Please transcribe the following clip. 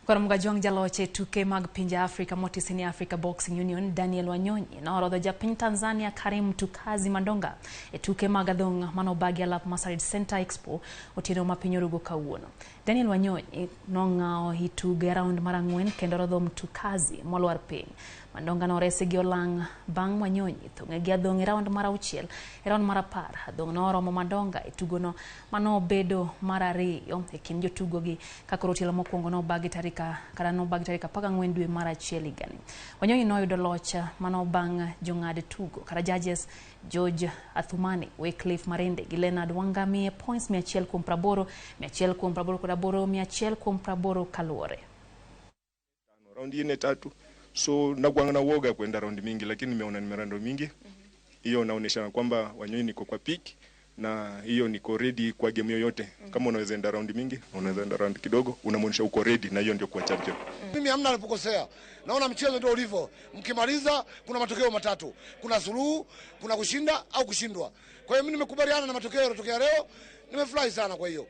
Koro Jong jaloch e tuke mag pinje Afrika motisi ni Africa Boxing Union Daniel Wanyonyi norodho japiny Tanzania Karim Tukazi Mandonga e tuke mag adhong' manobagi alap Masarid Center Expo otieno ma piny orugo kawuono. Daniel Wanyonyi nong'awo i tugo e round mar 4 kendo rodho Mtukazi molwar piny. Mandonga noresi gi olang' bang' Wanyonyi thung'e gi adhong' e round mar 6 e round mar 10 adhong' noromo Mandonga e tugono manobedo mar 2 e kind jotugo gi ka koro tielo mokwongo nobagi tarik 14 dwe mar 1 higani. Wanyonyi noyudo loch mano bang' jong'ad tugo kata judges George Athumani, Wycliffe Marende gi Leonard Wanga miye points 100 kuom 80, 100 kuom 88, 100 kuom 80 kaluwore. Raundi 4 3, so nakuanga na uoga kwenda raundi mingi, lakini nimeona nime raundi mingi. Hiyo inaonyesha kwamba Wanyonyi niko kwa peak na hiyo niko ready kwa game yoyote. Kama unaweza enda raundi mingi, unaweza enda raundi kidogo, unamuonyesha uko ready na hiyo ndio kuwa champion. Mimi hamna alipokosea. Naona mchezo ndio ulivyo. Mkimaliza kuna matokeo matatu. Kuna suluhu, kuna kushinda au kushindwa. Kwa hiyo mimi nimekubaliana na matokeo yaliyotokea leo. Nimefurahi sana kwa hiyo.